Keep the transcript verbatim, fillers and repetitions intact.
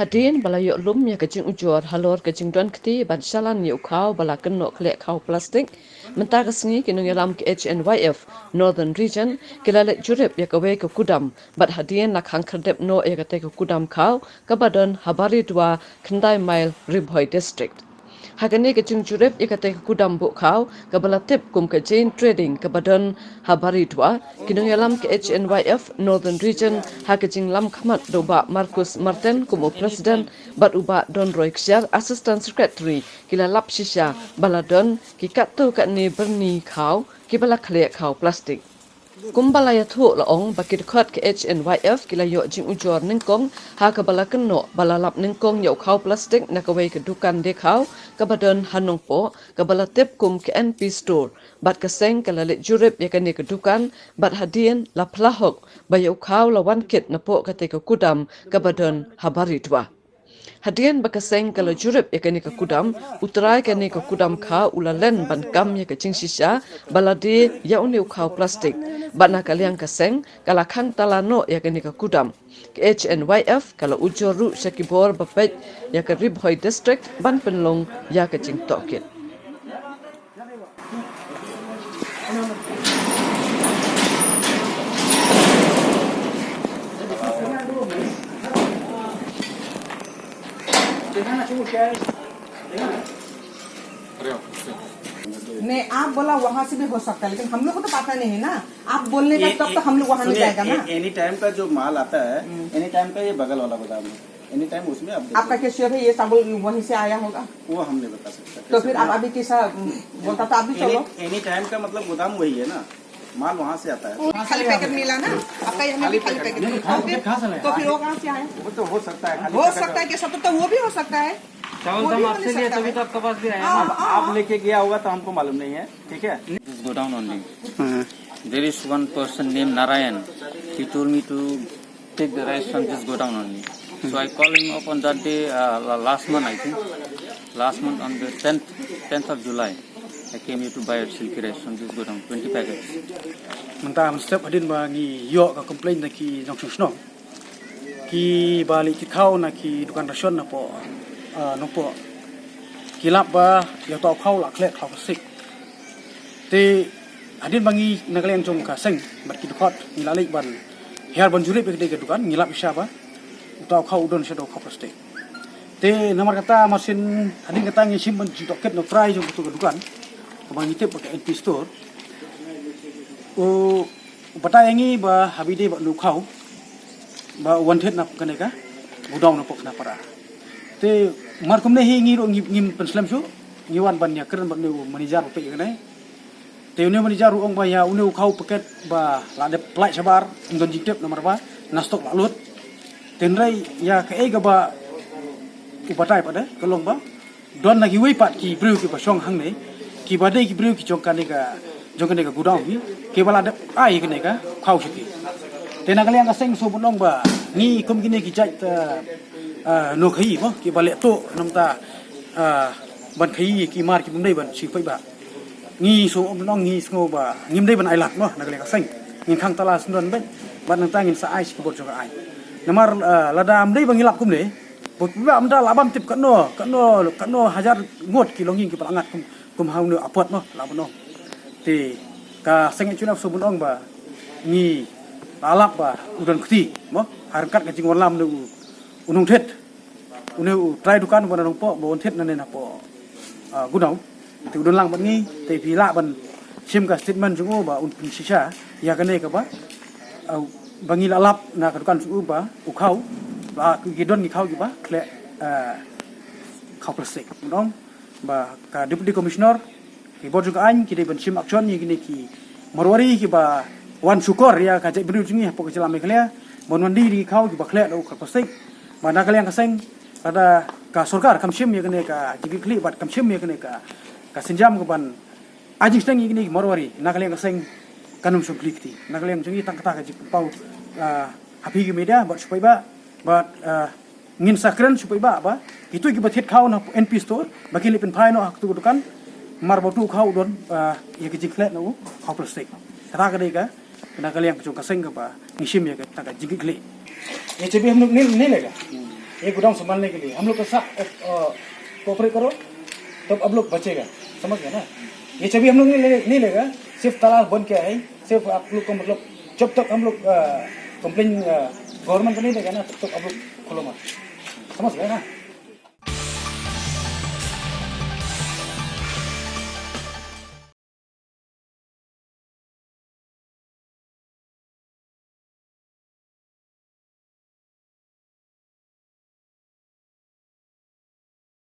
Hadien ba la ïoh lum ïa ka jingujor halor ka jingdon kti ban shalan ïa u khaw ba la kynnoh khleh khaw plastik, mynta ka sngi ki nongïalam ka H N Y F Northern Region ki la leit jurip ïa kawei ka kudam, bad hadien la khang khyrdep noh ïa katei ka kudam khaw kaba don ha Baridua, khyndai mail, Ri Bhoi District. Ha kane ka jingjurip ïa katei ka kudam buh khaw kaba la tip kum ka Jain Trading kaba don ha Baridua, ki nongïalam ka H N Y F Northern Region ha ka jinglam khmat da u Bah Marcus Marten kum u President bad u Bah Donroy Kshiar, Assistant Secretary, ki la lap shisha ba la don ki katto katne byrni khaw kiba la khleh khaw plastik. Kumba la ïathuh, la ong ba ki dkhot ka H N Y F ki la ïoh jingujor nyngkong ha kaba la kynnoh ba la lap nyngkong ïa u khaw plastik na kawei ka dukan die khaw kaba don ha Nongpoh, kaba la tip kum ka N P Store, bad ka seng ka la leit jurip ïa kane ka dukan, bad hadien la phla hok ba ïa u khaw la wan kit napoh katei ka kudam kaba don ha Baridua. Hadien ba ka seng ka la jurip ïa kane ka kudam, u trai kane ka kudam khaw u la len ban kam ïa ka jingshisha ba la die ïa une u khaw plastik, bad na ka liang ka seng ka la khang tala noh ïa kane ka kudam. Ka H N Y F ka la ujor ruh sha ki bor ba peit ïa ka Ri Bhoi District ban pynlong ïa ka jingtohkit. नहीं, आप बोला वहां से भी हो सकता है, लेकिन हम लोग को तो पता नहीं है ना। आप बोलने का तब तो हम लोग वहां नहीं जाएगा ना। एनी टाइम का जो माल आता है, एनी टाइम का ये बगल वाला गोदाम है। एनी टाइम उसमें आप देखो। आपका क्या श्योर है ये साबुन वहीं से आया होगा? वो हम नहीं बता सकता। तो फिर आप अभी कैसा, बोलता तो आप भी चलो। एनी टाइम का मतलब गोदाम वही है ना, माल वहाँ से आता है। वो खाली पैकेट मिला ना आपका, यहाँ भी खाली पैकेट मिला। तो फिर वो कहाँ से आया? वो तो हो सकता है, खाली हो सकता है कि सब, तो वो भी हो सकता है। चावल तो हम आपसे लिए, तभी तो आपके पास भी आया ना। आप लेके गया होगा तो हमको मालूम नहीं है, ठीक है। This godown only. There is one person named Narayan. He told me to take the rice from this godown only. So I called him up on that day, uh, la- last month, I think. Last month on the tenth, tenth of July, I came here to buy a silky rice from this godown, twenty packets. Mynta mynstep hadien ba ngi ïoh ka complaint na ki nongshong shnong, ki ba leit kit khaw na ki dukan ration napoh, ah, Nongpoh, ki lap ba ïa uta u khaw la khleh khaw plastik. Te hadien ba ngi na ka liang jong ka seng bad ki dkhot ngi la leit ban hiar ban jurip ïa ka dukan, ngi lap shisha ba uta u khaw u don shaduh khaw plastik. Te namar kata, mar shen hadien kata ngi shim ban jingtohkit na u trai jong katu ka dukan, kaba ngi tip ba ka N P Store. U batai ïa ngi ba haba ïadei bad une u khaw ba u wan thied na kane ka godown napoh Khnapara. Te mar kumne hi ngi ruh ngi, ngim pynslem shuh, ngi wan ban ïakren bad une u manager ba peit ïa kane. Te une u manager u ong ba ïa une u khaw packet ba la dep pyllait shabar, ym don jingtip namar ba na stock la lut. Te hynrei ïa kaei kaba u batai pat de ka long ba don na kiwei pat ki briew kiba shong hangne, kiba dei ki briew ki jong kane ka, jong kane ka godown hi, kiba la dep ai kane ka khaw sha ki. Te na ka liang ka seng sngewbha ban ong ba ngi kum kine ki jait, eh, eh, nongkhaii mo, kiba leh tuh namar ta, eh, ban khaii ki mar ki bym dei ban shu paidbah. Ngi sngewbha ban ong, ngi sngew ba ngim dei ban ailad mo na ka liang ka seng. Ngin khang tala syndon beit bad nangta ngin sa ai sha ki bor jong ka aiñ. Namar, eh, lada ym dei ba ngi lap kumne, ba, ba mynta lah ban tip katno, katno, katno hajar ngut ki longïing kiba la ngat kum, kum ha une u apot mo, lah ban ong. Te ka seng H N Y F sngewbha ban ong ba ngi la lap ba u don kti mo ha ryngkat ka jingwanlam une u, u nongthied, une u trai dukan uba na Nongpoh ba un thied nangne napoh, ah, godown. Te u don lang bad ngi, te phi lah ban shim ka statement jong u ba un pynshisha ïa kane kaba, ah, ba ngi la lap na ka dukan jong u ba u khaw, ba ki don ki khaw kiba khleh, ah, khaw plastik. Ngi ong ba ka Deputy Commissioner, ki bor jong ka aiñ ki dei ban shim action ïa kine ki Marwari kiba wan shukor ïa ka jaitbynriew jong ngi hapoh ka jylla Meghalaya ban wan die da ki khaw kiba khleh da u khaw plastik. Ba na ka liang ka seng, lada ka sorkar kam shim ïa kane ka jingkitkhlieh bad kam shim ïa kane ka, ka sienjam kaban ai jingsneng ïa kine ki Marwari, na ka liang ka seng kan ym shong khlieh kti. Na ka liang jong ngi tang kata ka jingpynpaw, ah, ha phi ki media bad shu paidbah, bad, ah, ngin sa kren shu paidbah ba kito kiba thied khaw na N P Store ba kin leit pynphai noh ha katu ka dukan, namar ba utu u khaw u don, ah, ïa ka jingkhleh na u khaw plastik. Kata ka dei ka, na ka liang ka jong ka seng kaba ngi shim ïa kata ka jingkitkhlieh. ये चाबी हम लोग नहीं, नहीं लेगा। ये गोडाउन संभालने के लिए हम लोग के साथ कोऑपरेट करो, तब आप लोग बचेगा। समझ गए ना? ये चाबी हम लोग नहीं ले, नहीं लेगा, सिर्फ ताला बंद किया है, सिर्फ आप लोग को, मतलब, जब तक हम लोग कंप्लेन गवर्नमेंट को नहीं देगा ना, तब तक आप लोग खोलो मत। समझ गए ना?